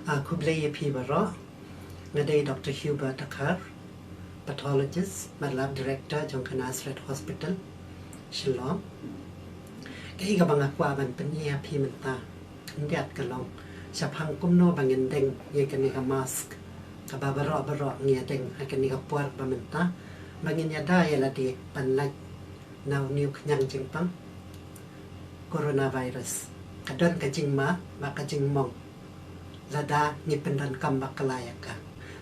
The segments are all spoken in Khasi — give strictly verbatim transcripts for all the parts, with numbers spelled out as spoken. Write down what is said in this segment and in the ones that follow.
A khublei ïa phi baroh. Nga dei Doctor Hubert Dkhar, pathologist, bad lab director jong ka Nazareth Hospital, Shillong. Kaei kaba nga kwah ban pyni ha phi mynta, khyndiat ka long shaphang kumno ba ngin deng ïa kane ka mask kaba baroh baroh ngi ïa deng ha kane ka por ba mynta, ba ngin ïada ïa lade ban lait na une u khñiang jingpang coronavirus. Ka don ka jingma bad ka jingmong lada ngi pyndonkam bakla ïa ka.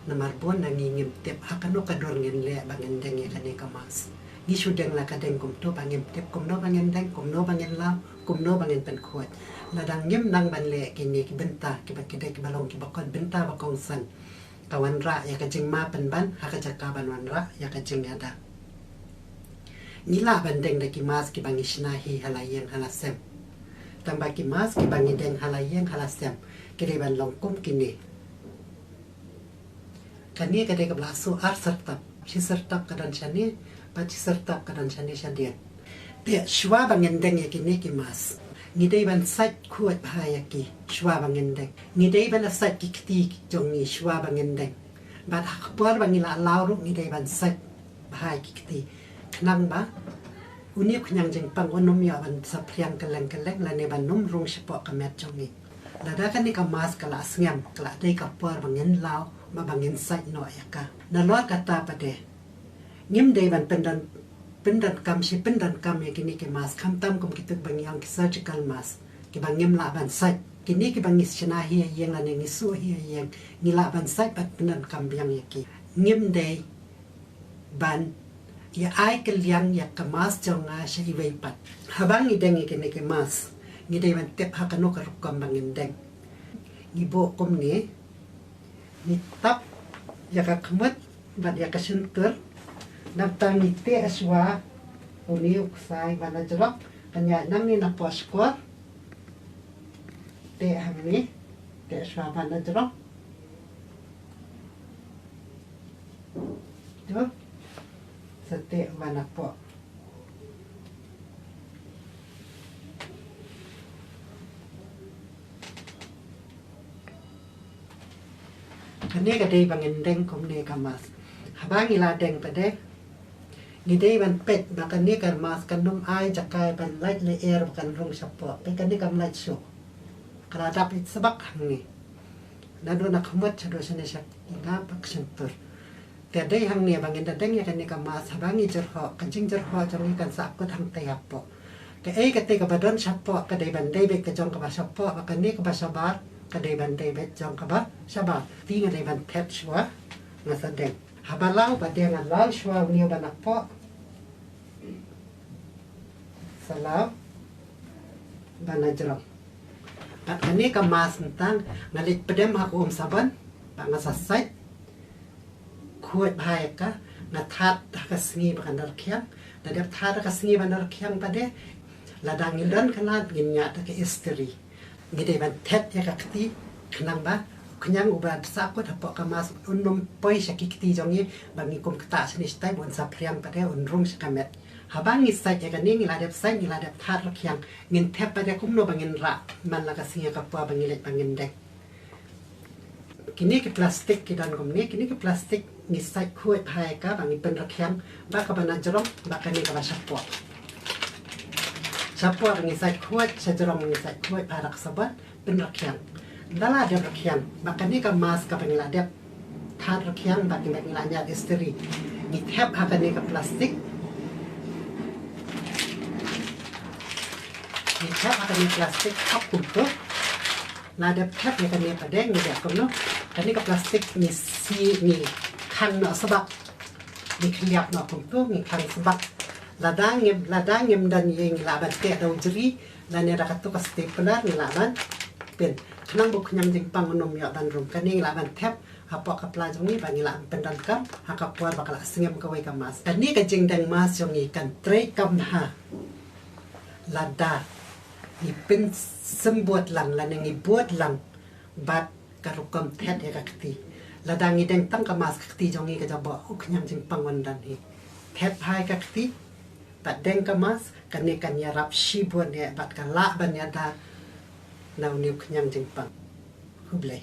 Namar bun na ngi ngim tip ha kano ka dur ngin leh ba ngin deng ïa kane ka mask. Ngi shu deng la ka deng kumto ba ngim tip kumno ba ngin deng, kumno ba ngin law, kumno ba ngin pynkhuid. Lada ngim nang ban leh kine ki bynta kiba ki dei kiba long kiba kon bynta ba kongsan, ka wanrah ïa ka jingma pynban ha ka jaka ban wanrah ïa ka jingïada. Ngi lah ban deng da ki mask kiba ngi shna hi ha la ïing ha la sem. Tangba ki mask kiba ngi deng ha la ïing ha la sem ki dei ban long kum kine. Kane ka dei kaba la suh ar syrtap, shi syrtap ka don shane bad shi syrtap ka don shane shadien. Te shuwa ba ngin deng ïa kine ki mask, ngi dei ban sait khuid bha ïa ki shuwa ba ngin deng. Ngi dei ban sait ki kti jong ngi shuwa ba ngin deng. Bad ha ka por ba ngi la law ruh ngi dei ban sait bha ïa ki kti, khnang ba une u khñiang jingpang un ym ïoh ban saphriang kylleng kylleng lane ban ym rung shapoh ka met jong ngi. Lada kane ka mask ka la sngem, ka la dei ka por ba ngin law bad ba ngin sait noh ïa ka. Nalor kata pat de, ngim dei ban pyndon, pyndonkam shi pyndonkam ïa kine ki mask, khamtam kum kitu kiba ngi ong ki surgical mask kiba ngim lah ban sait. Kine kiba ngi shna hi ha ïing lane ngi suh hi ha ïing, ngi lah ban sait bad pyndonkam biang ïa ki. Ngim dei ban ïa ai kylliang ïa ka mask jong nga sha iwei pat. Haba ngi deng ïa kine ki mask, ngi dei ban tip ha kano ka rukom ba ngin deng. Ngi buh kumne, ngi tap ïa ka khmut bad ïa ka shyntur. Nangta ngi teh shuwa une u ksai ba na jrong, kan ïaid nangne na poh shkor. Teh hangne, teh shuwa ba na jrong. To, sa teh ba na poh. Kane ka dei ba ngin deng kumne ka mask. Haba ngi la deng pat de, ngi dei ban peit ba kane ka mask kan ym ai jaka ban lait lyer ba kan rung shapoh. Peit kane kam lait shuh. Ka la dap ïa sbak hangne. Naduh na khmut shaduh shane sha ïing bad shyntur. Te dei hangne ba ngin da deng ïa kane ka mask, haba ngi jyrhoh, ka jingjyrhoh jong ngi kan sahkut hangtei hapoh. Kaei kata kaba don shapoh ka dei ban dei beit ka jong kaba shapoh, bad kane kaba shabar ka dei ban dei beit jong kaba shabar. Te nga dei ban thet shuwa, nga sa deng. Haba law pat de nga law shuwa une ba na poh. Sa law ba na jrong. Bad kane ka mask mynta nga leit pdem ha ka um sabon bad nga sa sait khuid bha ïa ka, nga thad ha ka sngi ba kan da rkhiang. Nga dep thad ha ka sngi ba na rkhiang pat de, lada ngin don khynnah ngin ñiad da ka istri. Ngi dei ban thet ïa ka kti khnang ba u khñiang uba sahkut hapoh ka mask un ym poi sha ki kti jong ngi, ba ngi kum ktah shane shatai ba un saphriang pat de, un rung sha ka met. Haba ngi sait ïa kane, ngi la dep sait, ngi la dep thad rkhiang, ngin thep pat de kumno ba ngin rah man la ka sngi ha ka por ba ngi leit ba ngin deng. Kine ki plastik ki don kumne, kine ki plastik ngi sait khuid bha ïa ka ba ngi pynrkhiang, ba kaba na jrong bad kane kaba shapoh. Shapoh ngi sait khuid, sha jrong ngi sait khuid bha da ka sabon, pynrkhiang. Ynda la dep rkhiang, bad kane ka mask kaba ngi la dep thad rkhiang bad ngi la ñiad istri, ngi thep ha kane ka plastik. Ngi thep ha kane ka plastik, thep kumto. La dep thep ïa kane pat de, ngi dep kumno, kane ka plastik ngi sie, ngi khang noh sbak. Ngi khlieh noh kumto, ngi khang sbak. Lada ngim, lada ngim don ïing, ngi lah ban teh da u jri lane da kato ka stapler, ngi lah ban pin, khnang ba u khñiang jingpang un ym ïoh ban rung. Kane ngi lah ban thep hapoh ka pla jong ngi ba ngi lah ban pyndonkam ha ka por ba ka la sngem kawei ka mask. Kane ka jingdeng mask jong ngi kan trei kam bha lada ngi pynsymbud lang lane ngi bud lang bad ka rukom thet ïa ka kti. Lada ngi deng tang ka mask, ka kti jong ngi ka jaboh, u khñiang jingpang un don hi. Thet bha ïa ka kti bad deng ka mask, kane kan ïarap shibun ïa bad ka lah ban ïada na une u khñiang jingpang. Khublei.